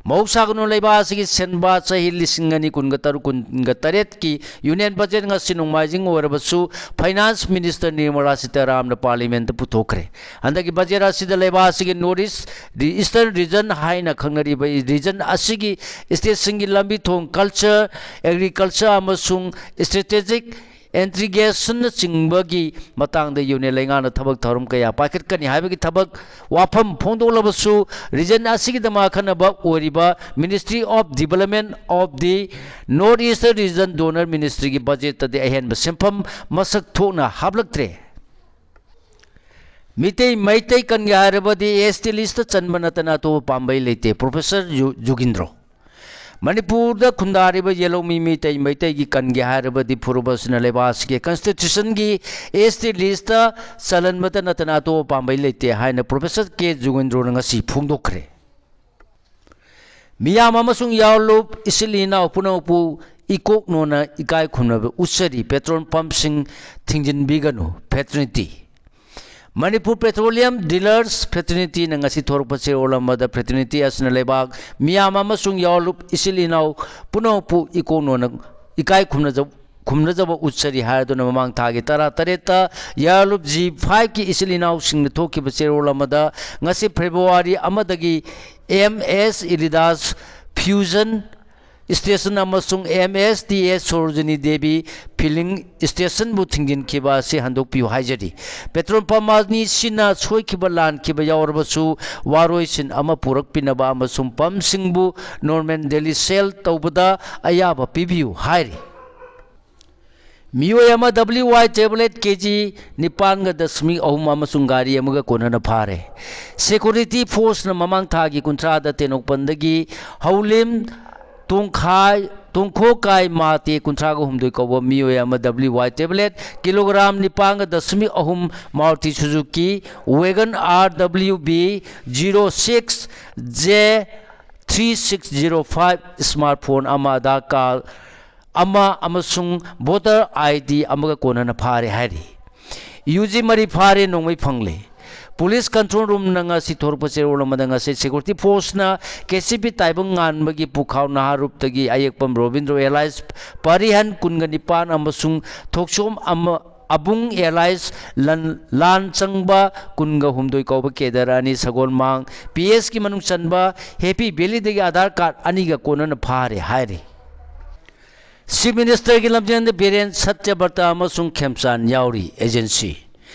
ꯃꯍꯧꯁꯥꯒꯅꯨ ꯂꯩꯕꯥꯛ ꯑꯁꯤꯒꯤ ꯁꯦꯟꯕꯥ ꯆꯍꯤ ꯂꯤꯁꯤꯡ ꯑꯅꯤ ꯀꯨꯟꯒ ꯇꯔꯨꯛ ꯀꯨꯟꯒ ꯇꯔꯦꯠꯀꯤ ꯌꯨꯅꯤꯌꯟ ꯕꯖꯦꯠ ꯉꯁꯤ ꯅꯣꯡꯃꯥꯏꯖꯤꯡ ꯑꯣꯏꯔꯕꯁꯨ ꯐꯥꯏꯅꯥꯟꯁ ꯃꯤꯅꯤꯁꯇꯔ ꯅꯤꯔꯃꯂꯥ ꯁꯤꯇꯥꯔꯥꯝꯅ ꯄꯨꯊꯣꯛꯈ꯭ꯔꯦ꯫ ꯍꯟꯗꯛꯀꯤ ꯕꯖꯦꯠ ꯑꯁꯤꯗ ꯂꯩꯕꯥꯛ ꯑꯁꯤꯒꯤ ꯅꯣꯔꯠ ꯏꯁ, ꯏꯁꯇꯔꯟ ꯔꯤꯖꯟ ꯍꯥꯏꯅ ꯈꯪꯅꯔꯤꯕ ꯔꯤꯖꯟ ꯑꯁꯤꯒꯤ ꯁ꯭ꯇꯦꯠꯁꯤꯡꯒꯤ ꯂꯝꯕꯤ ꯊꯣꯡ, ꯀꯜꯆꯔ, ꯑꯦꯒ꯭ꯔꯤꯀꯜꯆꯔ ꯑꯃꯁꯨꯡ ꯁ꯭ꯇ꯭ꯔꯦꯇꯦꯖꯤꯛ ꯏꯟꯇꯤꯒ꯭ꯔꯦꯁꯟꯅꯆꯤꯡꯕꯒꯤ ꯃꯇꯥꯡꯗ ꯌꯨꯅꯤꯌꯟ ꯂꯩꯉꯥꯛꯅ ꯊꯕꯛ ꯊꯧꯔꯝ ꯀꯌꯥ ꯄꯥꯏꯈꯠꯀꯅꯤ ꯍꯥꯏꯕꯒꯤ ꯊꯕꯛ ꯋꯥꯐꯝ ꯐꯣꯡꯗꯣꯛꯂꯕꯁꯨ, ꯔꯤꯖꯟ ꯑꯁꯤꯒꯤꯗꯃꯛ ꯑꯈꯟꯅꯕ ꯑꯣꯏꯔꯤꯕ Ministry of Development of the North Eastern Region Donor Ministryꯒꯤ ꯕꯖꯦꯠꯇꯗꯤ ꯑꯍꯦꯟꯕ ꯁꯦꯟꯐꯝ ꯃꯁꯛ ꯊꯣꯛꯅ ꯍꯥꯞꯂꯛꯇ꯭ꯔꯦ꯫ ꯃꯤꯇꯩ ꯃꯩꯇꯩ ꯀꯟꯒꯦ ꯍꯥꯏꯔꯕꯗꯤ ꯑꯦꯁ ꯇꯤ ꯂꯤꯁꯇ ꯆꯟꯕ ꯅꯠꯇꯅ ꯑꯇꯣꯞꯄ ꯄꯥꯝꯕꯩ ꯂꯩꯇꯦ, ꯄ꯭ꯔꯣꯐꯦꯁꯔ ꯖꯨ-, ꯖꯨꯒꯤꯟꯗ꯭ꯔꯣ꯫ ꯃꯅꯤꯄꯨꯔꯗ ꯈꯨꯟꯗꯥꯔꯤꯕ ꯌꯦꯜꯍꯧꯃꯤ ꯃꯩꯇꯩ, ꯃꯩꯇꯩꯒꯤ ꯀꯟꯒꯦ ꯍꯥꯏꯔꯕꯗꯤ ꯐꯨꯔꯨꯞ ꯑꯁꯤꯅ ꯂꯩꯕꯥꯛ ꯑꯁꯤꯒꯤ ꯀꯟꯁꯇꯤꯇ꯭ꯌꯨꯁꯟꯒꯤ ꯑꯦꯁ ꯇꯤ ꯂꯤꯁꯇ ꯆꯜꯍꯟꯕꯇ ꯅꯠꯇꯅ ꯑꯇꯣꯞꯄ ꯄꯥꯝꯕꯩ ꯂꯩꯇꯦ ꯍꯥꯏꯅ ꯄ꯭ꯔꯣꯐꯦꯁꯔ ꯀꯦ ꯖꯨꯒꯤꯟꯗ꯭ꯔꯣꯅ ꯉꯁꯤ ꯐꯣꯡꯗꯣꯛꯈ꯭ꯔꯦ꯫ ꯃꯤꯌꯥꯝ ꯑꯃꯁꯨꯡ ꯌꯥꯎꯂꯨꯞ ꯏꯆꯤꯜ ꯏꯅꯥꯎ ꯄꯨꯝꯅꯃꯛꯄꯨ ꯏꯀꯣꯛ ꯅꯣꯟꯅ ꯏꯀꯥꯏ ꯈꯨꯝꯅꯕ ꯎꯠꯆꯔꯤ꯫ ꯄꯦꯇ꯭ꯔꯣꯜ ꯄꯝꯞꯁꯤꯡ ꯊꯤꯡꯖꯤꯟꯕꯤꯒꯅꯨ, ꯐ꯭ꯔꯦꯇꯔꯅꯤꯇꯤ꯫ ꯃꯅꯤꯄꯨꯔ ꯄꯦꯇ꯭ꯔꯣꯂꯤꯌꯝ ꯗꯤꯂꯔꯁ ꯐ꯭ꯔꯦꯇꯔꯅꯤꯇꯤꯅ ꯉꯁꯤ ꯊꯣꯔꯛꯄ ꯆꯦꯔꯣꯜ ꯑꯃꯗ ꯐ꯭ꯔꯦꯇꯔꯅꯤꯇꯤ ꯑꯁꯤꯅ ꯂꯩꯕꯥꯛ ꯃꯤꯌꯥꯝ ꯑꯃꯁꯨꯡ ꯌꯥꯎꯂꯨꯞ ꯏꯆꯤꯜ ꯏꯅꯥꯎ ꯄꯨꯝꯅꯃꯛꯄꯨ ꯏꯀꯣꯛ ꯅꯣꯟꯅ ꯏꯀꯥꯏ ꯈꯨꯝꯅꯖ-, ꯈꯨꯝꯅꯖꯕ ꯎꯠꯆꯔꯤ ꯍꯥꯏꯗꯨꯅ ꯃꯃꯥꯡ ꯊꯥꯒꯤ ꯇꯔꯥ ꯇꯔꯦꯠꯇ ꯌꯥꯎꯂꯨꯞ ꯖꯤ ꯐꯥꯏꯚꯀꯤ ꯏꯆꯤꯜ ꯏꯅꯥꯎꯁꯤꯡꯅ ꯊꯣꯛꯈꯤꯕ ꯆꯦꯔꯣꯜ ꯑꯃꯗ ꯉꯁꯤ ꯐꯦꯕ꯭ꯔꯨꯋꯥꯔꯤ ꯑꯃꯗꯒꯤ ꯑꯦꯝ ꯑꯦꯁ ꯏꯔꯤꯗꯥꯁ ꯐ꯭ꯌꯨꯖꯟ ꯁ꯭ꯇꯦꯁꯟ ꯑꯃꯁꯨꯡ ꯑꯦꯝ ꯑꯦꯁ ꯇꯤ ꯑꯦꯁ ꯁꯣꯔꯣꯖꯤꯅꯤ ꯗꯦꯕꯤ ꯐꯤꯂꯤꯡ ꯁ꯭ꯇꯦꯁꯟꯕꯨ ꯊꯤꯡꯖꯤꯟꯈꯤꯕ ꯑꯁꯤ ꯍꯟꯗꯣꯛꯄꯤꯌꯨ ꯍꯥꯏꯖꯔꯤ꯫ ꯄꯦꯇ꯭ꯔꯣꯜ ꯄꯝꯞ ꯑꯅꯤꯁꯤꯅ ꯁꯣꯏꯈꯤꯕ ꯂꯥꯟꯈꯤꯕ ꯌꯥꯎꯔꯕꯁꯨ ꯋꯥꯔꯣꯏꯁꯤꯟ ꯑꯃ ꯄꯨꯔꯛꯄꯤꯅꯕ ꯑꯃꯁꯨꯡ ꯄꯝꯞꯁꯤꯡꯕꯨ ꯅꯣꯔꯃꯦꯜ ꯗꯦꯂꯤ ꯁꯦꯜ ꯇꯧꯕꯗ ꯑꯌꯥꯕ ꯄꯤꯕꯤꯌꯨ ꯍꯥꯏꯔꯤ꯫ ꯃꯤꯑꯣꯏ ꯑꯃ ꯗꯕ꯭ꯂꯤꯎ ꯋꯥꯏ ꯇꯦꯕ꯭ꯂꯦꯠ ꯀꯦ ꯖꯤ ꯅꯤꯄꯥꯟꯒ ꯗꯁꯃꯤꯛ ꯑꯍꯨꯝ ꯑꯃꯁꯨꯡ ꯒꯥꯔꯤ ꯑꯃꯒ ꯀꯣꯟꯅꯅ ꯐꯥꯔꯦ꯫ ꯁꯦꯀ꯭ꯌꯨꯔꯤꯇꯤ ꯐꯣꯔꯁꯅ ꯃꯃꯥꯡ ꯊꯥꯒꯤ ꯀꯨꯟꯊ꯭ꯔꯥꯗ ꯇꯦꯡꯅꯧꯄꯜꯗꯒꯤ ꯍꯧꯂꯤꯝ ꯇꯣꯡꯈꯥꯏ, ꯇꯣꯡꯈꯣꯛꯀꯥꯏ ꯃꯥꯇꯦ ꯀꯨꯟꯊ꯭ꯔꯥꯒ ꯍꯨꯝꯗꯣꯏ ꯀꯧꯕ ꯃꯤꯑꯣꯏ ꯑꯃ ꯗꯕ꯭ꯂꯤꯎ ꯋꯥꯏ ꯇꯦꯕ꯭ꯂꯦꯠ ꯀꯤꯂꯣꯒ꯭ꯔꯥꯝ ꯅꯤꯄꯥꯟꯒ ꯗꯁꯃꯤꯛ ꯑꯍꯨꯝ Maruti Suzuki Wagon R W B zero six J three six zero five, smart phone ꯑꯃ, ꯑꯙꯥꯔ ꯀꯥꯔꯗ ꯑꯃ ꯑꯃꯁꯨꯡ ꯚꯣꯇꯔ ꯑꯥꯏ ꯗꯤ ꯑꯃꯒ ꯀꯣꯟꯅꯅ ꯐꯥꯔꯦ ꯍꯥꯏꯔꯤ꯫ ꯌꯨ ꯖꯤ ꯃꯔꯤ ꯐꯥꯔꯦ, ꯅꯣꯡꯃꯩ ꯐꯪꯂꯦ꯫ Police control roomꯅ ꯉꯁꯤ ꯊꯣꯔꯛꯄ ꯆꯦꯔꯣꯜ ꯑꯃꯗ ꯉꯁꯤ security forceꯅ KCP ꯇꯥꯏꯕꯪ ꯉꯥꯟꯕꯒꯤ ꯄꯨꯈꯥꯎ ꯅꯍꯥꯔꯨꯞꯇꯒꯤ ꯑꯌꯦꯛꯄꯝ ꯔꯣꯕꯤꯟꯗ꯭ꯔꯣ alias ꯄꯥꯔꯤꯍꯟ ꯀꯨꯟꯒ ꯅꯤꯄꯥꯟ ꯑꯃꯁꯨꯡ ꯊꯣꯛꯆꯣꯝ ꯑꯃ ꯑꯕꯨꯡ alias ꯂꯟ-, ꯂꯥꯟ ꯆꯪꯕ ꯀꯨꯟꯒ ꯍꯨꯝꯗꯣꯏ ꯀꯧꯕ cadre ꯑꯅꯤ ꯁꯒꯣꯜꯃꯥꯡ PSꯀꯤ ꯃꯅꯨꯡ ꯆꯟꯕ Happy Valleyꯗꯒꯤ Aadhaar card ꯑꯅꯤꯒ ꯀꯣꯟꯅꯅ ꯐꯥꯔꯦ ꯍꯥꯏꯔꯤ꯫ Chief Ministerꯒꯤ ꯂꯝꯖꯦꯜꯗ ꯕꯤꯔꯦꯟ, ꯁꯠꯌꯕ꯭ꯔꯇ ꯑꯃꯁꯨꯡ ꯈꯦꯝꯆꯥꯟ ꯌꯥꯎꯔꯤ꯫ Agency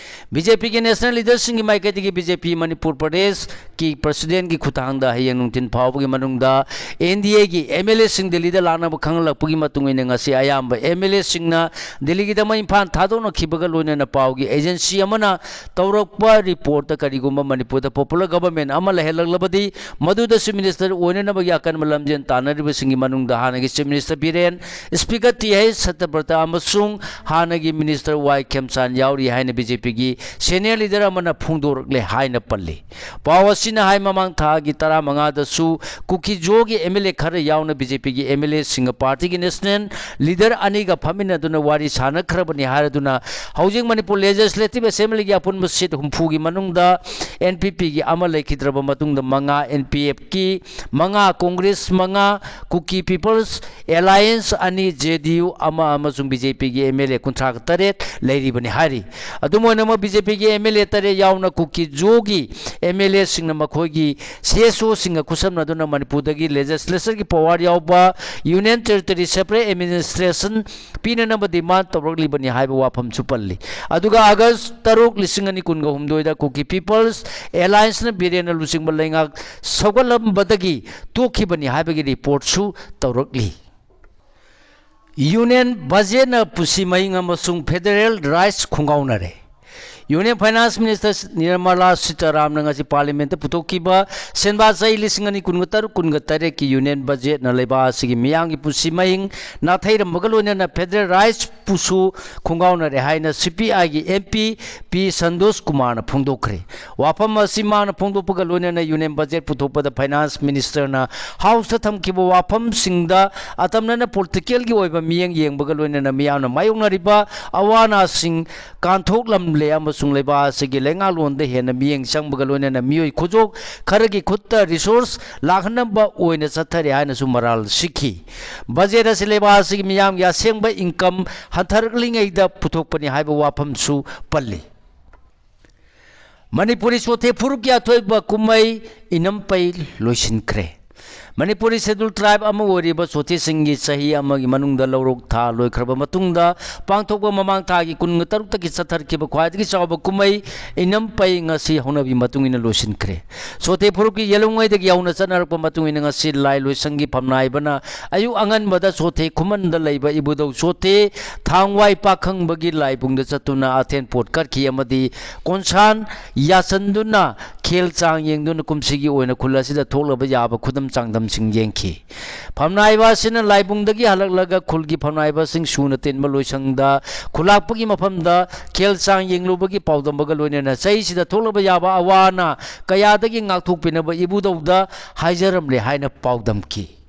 BJPꯒꯤ national leaderꯁꯤꯡꯒꯤ ꯃꯥꯏꯀꯩꯗꯒꯤ BJP ꯃꯅꯤꯄꯨꯔ ꯄ꯭ꯔꯗꯦꯁꯀꯤ presidentꯀꯤ ꯈꯨꯠꯊꯥꯡꯗ ꯍꯌꯦꯡ ꯅꯨꯡꯊꯤꯜ ꯐꯥꯎꯕꯒꯤ ꯃꯅꯨꯡꯗ NDAꯒꯤ MLAꯁꯤꯡ ꯗꯦꯜꯂꯤꯗ ꯂꯥꯛꯅꯕ ꯈꯪꯍꯜꯂꯛꯄꯒꯤ ꯃꯇꯨꯡ ꯏꯟꯅ ꯉꯁꯤ ꯑꯌꯥꯝꯕ MLAꯁꯤꯡꯅ ꯗꯦꯜꯂꯤꯒꯤꯗꯃꯛ ꯏꯝꯐꯥꯜ ꯊꯥꯗꯣꯛꯅꯈꯤꯕꯒ ꯂꯣꯏꯅꯅ ꯄꯥꯎꯒꯤ agency ꯑꯃꯅ ꯇꯧꯔꯛꯄ reportꯇ ꯀꯔꯤꯒꯨꯝꯕ ꯃꯅꯤꯄꯨꯔꯗ popular government ꯑꯃ ꯂꯩꯍꯜꯂꯛꯂꯕꯗꯤ ꯃꯗꯨꯗ Chief Minister ꯑꯣꯏꯅꯅꯕꯒꯤ ꯑꯀꯟꯕ ꯂꯝꯖꯦꯜ ꯇꯥꯟꯅꯔꯤꯕꯁꯤꯡꯒꯤ ꯃꯅꯨꯡꯗ ꯍꯥꯟꯅꯒꯤ Chief Minister Biren, Speaker T H Satyabrata ꯑꯃꯁꯨꯡ ꯍꯥꯟꯅꯒꯤ Minister ꯋꯥꯏ ꯈꯦꯝꯆꯥꯟ ꯌꯥꯎꯔꯤ ꯍꯥꯏꯅ BJPꯒꯤ senior leader ꯑꯃꯅ ꯐꯣꯡꯗꯣꯔꯛꯂꯦ ꯍꯥꯏꯅ ꯄꯜꯂꯤ꯫ ꯄꯥꯎ ꯑꯁꯤꯅ ꯍꯥꯏ ꯃꯃꯥꯡ ꯊꯥꯒꯤ ꯇꯔꯥꯃꯉꯥꯗꯁꯨ ꯀꯨꯀꯤꯖꯣꯒꯤ MLA ꯈꯔ ꯌꯥꯎꯅ BJPꯒꯤ MLAꯁꯤꯡꯒ partyꯒꯤ national leader ꯑꯅꯤꯒ ꯐꯝꯃꯤꯟꯅꯗꯨꯅ ꯋꯥꯔꯤ ꯁꯥꯟꯅꯈ꯭ꯔꯕꯅꯤ ꯍꯥꯏꯔꯗꯨꯅ ꯍꯧꯖꯤꯛ ꯃꯅꯤꯄꯨꯔ Legislative Assemblyꯒꯤ ꯑꯄꯨꯟꯕ seat ꯍꯨꯝꯐꯨꯒꯤ ꯃꯅꯨꯡꯗ NPPꯒꯤ ꯑꯃ ꯂꯩꯈꯤꯗ꯭ꯔꯕ ꯃꯇꯨꯡꯗ ꯃꯉꯥ, NPFꯀꯤ ꯃꯉꯥ, Congress ꯃꯉꯥ, Kuki People's Alliance ꯑꯅꯤ, JDU ꯑꯃ ꯑꯃꯁꯨꯡ BJPꯒꯤ MLA ꯀꯨꯟꯊ꯭ꯔꯥ ꯇꯔꯦꯠ ꯂꯩꯔꯤꯕꯅꯤ ꯍꯥꯏꯔꯤ꯫ ꯑꯗꯨꯝ ꯑꯣꯏꯅꯃꯛ BJPꯒꯤ MLA ꯇꯔꯦꯠ ꯌꯥꯎꯅ ꯀꯨꯀꯤꯖꯣꯒꯤ MLAꯁꯤꯡꯅ ꯃꯈꯣꯏꯒꯤ CSOꯁꯤꯡꯒ ꯈꯨꯠꯁꯝꯅꯗꯨꯅ ꯃꯅꯤꯄꯨꯔꯗꯒꯤ legislatureꯒꯤ power ꯌꯥꯎꯕ Union Territory separate administration ꯄꯤꯅꯅꯕ demand ꯇꯧꯔꯛꯂꯤꯕꯅꯤ ꯍꯥꯏꯕ ꯋꯥꯐꯝꯁꯨ ꯄꯜꯂꯤ꯫ ꯑꯗꯨꯒ August ꯇꯔꯨꯛ, ꯂꯤꯁꯤꯡ ꯑꯅꯤ ꯀꯨꯟꯒ ꯍꯨꯝꯗꯣꯏꯗ Kuki People's Allianceꯅ ꯕꯤꯔꯦꯟꯅ ꯂꯨꯆꯤꯡꯕ ꯂꯩꯉꯥꯛ ꯁꯧꯒꯠꯂꯝꯕꯗꯒꯤ ꯇꯣꯛꯈꯤꯕꯅꯤ ꯍꯥꯏꯕꯒꯤ reportꯁꯨ ꯇꯧꯔꯛꯂꯤ꯫ Union budgetꯅ ꯄꯨꯟꯁꯤ ꯃꯍꯤꯡ ꯑꯃꯁꯨꯡ federal rights ꯈꯣꯡꯒꯥꯎꯅꯔꯦ꯫ Union Finance Minister Nirmala ꯁꯤꯇꯥꯔꯥꯝꯅ ꯉꯁꯤ Parliamentꯇ ꯄꯨꯊꯣꯛꯈꯤꯕ ꯁꯦꯟꯕꯥ ꯆꯍꯤ ꯂꯤꯁꯤꯡ ꯑꯅꯤ ꯀꯨꯟꯒ ꯇꯔꯨꯛ ꯀꯨꯟꯒ ꯇꯔꯦꯠꯀꯤ Union budgetꯅ ꯂꯩꯕꯥꯛ ꯑꯁꯤꯒꯤ ꯃꯤꯌꯥꯝꯒꯤ ꯄꯨꯟꯁꯤ ꯃꯍꯤꯡ ꯅꯥꯊꯩꯔꯝꯕꯒ ꯂꯣꯏꯅꯅ federal rights ꯄꯨꯁꯨ ꯈꯣꯡꯒꯥꯎꯅꯔꯦ ꯍꯥꯏꯅ CPIꯒꯤ MP ꯄꯤ ꯁꯟꯇꯣꯁ ꯀꯨꯃꯥꯔꯅ ꯐꯣꯡꯗꯣꯛꯈ꯭ꯔꯦ꯫ ꯋꯥꯐꯝ ꯑꯁꯤ ꯃꯥꯅ ꯐꯣꯡꯗꯣꯛꯄꯒ ꯂꯣꯏꯅꯅ Union budget ꯄꯨꯊꯣꯛꯄꯗ Finance Ministerꯅ Houseꯇ ꯊꯝꯈꯤꯕ ꯋꯥꯐꯝꯁꯤꯡꯗ ꯑꯇꯝꯅꯅ politicalꯒꯤ ꯑꯣꯏꯕ ꯃꯤꯠꯌꯦꯡ ꯌꯦꯡꯕꯒ ꯂꯣꯏꯅꯅ ꯃꯤꯌꯥꯝꯅ ꯃꯥꯌꯣꯛꯅꯔꯤꯕ ꯑꯋꯥ ꯑꯅꯥꯁꯤꯡ ꯀꯥꯟꯊꯣꯛꯂꯝꯂꯦ ꯑꯃꯁꯨꯡ ꯑꯃꯁꯨꯡ ꯂꯩꯕꯥꯛ ꯑꯁꯤꯒꯤ ꯂꯩꯉꯥꯛꯂꯣꯟꯗ ꯍꯦꯟꯅ ꯃꯤꯠꯌꯦꯡ ꯆꯪꯕꯒ ꯂꯣꯏꯅꯅ ꯃꯤꯑꯣꯏ ꯈꯨꯖꯣꯛ ꯈꯔꯒꯤ ꯈꯨꯠꯇ resource ꯂꯥꯛꯍꯟꯅꯕ ꯑꯣꯏꯅ ꯆꯠꯊꯔꯦ ꯍꯥꯏꯅꯁꯨ ꯃꯔꯥꯜ ꯁꯤꯈꯤ꯫ Budget ꯑꯁꯤ ꯂꯩꯕꯥꯛ ꯑꯁꯤꯒꯤ ꯃꯤꯌꯥꯝꯒꯤ ꯑꯁꯦꯡꯕ income ꯍꯟꯊꯔꯛꯂꯤꯉꯩꯗ ꯄꯨꯊꯣꯛꯄꯅꯤ ꯍꯥꯏꯕ ꯋꯥꯐꯝꯁꯨ ꯄꯜꯂꯤ꯫ ꯃꯅꯤꯄꯨꯔꯤ ꯆꯣꯊꯦ ꯐꯨꯔꯨꯞꯀꯤ ꯑꯊꯣꯏꯕ ꯀꯨꯝꯍꯩ ꯏꯅꯝꯄꯩ ꯂꯣꯏꯁꯤꯟꯈ꯭ꯔꯦ꯫ ꯃꯅꯤꯄꯨꯔꯤ Scheduled Tribe ꯑꯃ ꯑꯣꯏꯔꯤꯕ ꯆꯣꯊꯦꯁꯤꯡꯒꯤ ꯆꯍꯤ ꯑꯃꯒꯤ ꯃꯅꯨꯡꯗ ꯂꯧꯔꯣꯛ ꯊꯥ ꯂꯣꯏꯈ꯭ꯔꯕ ꯃꯇꯨꯡꯗ ꯄꯥꯡꯊꯣꯛꯄ ꯃꯃꯥꯡ ꯊꯥꯒꯤ ꯀꯨꯟꯇꯔꯨꯛꯇꯒꯤ ꯆꯠꯊꯔꯛꯈꯤꯕ ꯈ꯭ꯋꯥꯏꯗꯒꯤ ꯆꯥꯎꯕ ꯀꯨꯝꯍꯩ ꯏꯅꯝꯄꯩ ꯉꯁꯤ ꯍꯧꯅꯕꯤ ꯃꯇꯨꯡ ꯏꯟꯅ ꯂꯣꯏꯁꯤꯟꯈ꯭ꯔꯦ꯫ ꯆꯣꯊꯦ ꯐꯨꯔꯨꯞꯀꯤ ꯌꯦꯜꯍꯧꯉꯩꯗꯒꯤ ꯍꯧꯅ ꯆꯠꯅꯔꯛꯄ ꯃꯇꯨꯡ ꯏꯟꯅ ꯉꯁꯤ ꯂꯥꯏ ꯂꯣꯏꯁꯪꯒꯤ ꯐꯝꯅꯥꯏꯕꯅ ꯑꯌꯨꯛ ꯑꯉꯟꯕꯗ ꯆꯣꯊꯦ ꯈꯨꯃꯟꯗ ꯂꯩꯕ ꯏꯕꯨꯙꯧ ꯆꯣꯊꯦ ꯊꯥꯡꯋꯥꯏ ꯄꯥꯈꯪꯕꯒꯤ ꯂꯥꯏꯕꯨꯡꯗ ꯆꯠꯇꯨꯅ ꯑꯊꯦꯟ ꯄꯣꯠ ꯀꯠꯈꯤ ꯑꯃꯗꯤ ꯀꯣꯟꯁꯥꯟ ꯌꯥꯁꯟꯗꯨꯅ ꯈꯦꯜ ꯆꯥꯡ ꯌꯦꯡꯗꯨꯅ ꯀꯨꯝꯁꯤꯒꯤ ꯑꯣꯏꯅ ꯈꯨꯜ ꯑꯁꯤꯗ ꯊꯣꯛꯂꯕ ꯌꯥꯕ ꯈꯨꯗꯝ ꯆꯥꯡꯗꯝꯁꯤꯡ ꯌꯦꯡꯈꯤ꯫ ꯐꯝꯅꯥꯏꯕ ꯑꯁꯤꯅ ꯂꯥꯏꯕꯨꯡꯗꯒꯤ ꯍꯜꯂꯛꯂꯒ ꯈꯨꯜꯒꯤ ꯐꯝꯅꯥꯏꯕꯁꯤꯡ ꯁꯨꯅ ꯇꯤꯟꯕ ꯂꯣꯏꯁꯪꯗ ꯈꯨꯂꯥꯛꯄꯒꯤ ꯃꯐꯝꯗ ꯈꯦꯜ ꯆꯥꯡ ꯌꯦꯡꯂꯨꯕꯒꯤ ꯄꯥꯎꯗꯝꯕꯒ ꯂꯣꯏꯅꯅ ꯆꯍꯤꯁꯤꯗ ꯊꯣꯛꯂꯕ ꯌꯥꯕ ꯑꯋꯥ ꯑꯅꯥ ꯀꯌꯥꯗꯒꯤ ꯉꯥꯛꯊꯣꯛꯄꯤꯅꯕ ꯏꯕꯨꯙꯧꯗ ꯍꯥꯏꯖꯔꯝꯂꯦ ꯍꯥꯏꯅ ꯄꯥꯎꯗꯝꯈꯤ꯫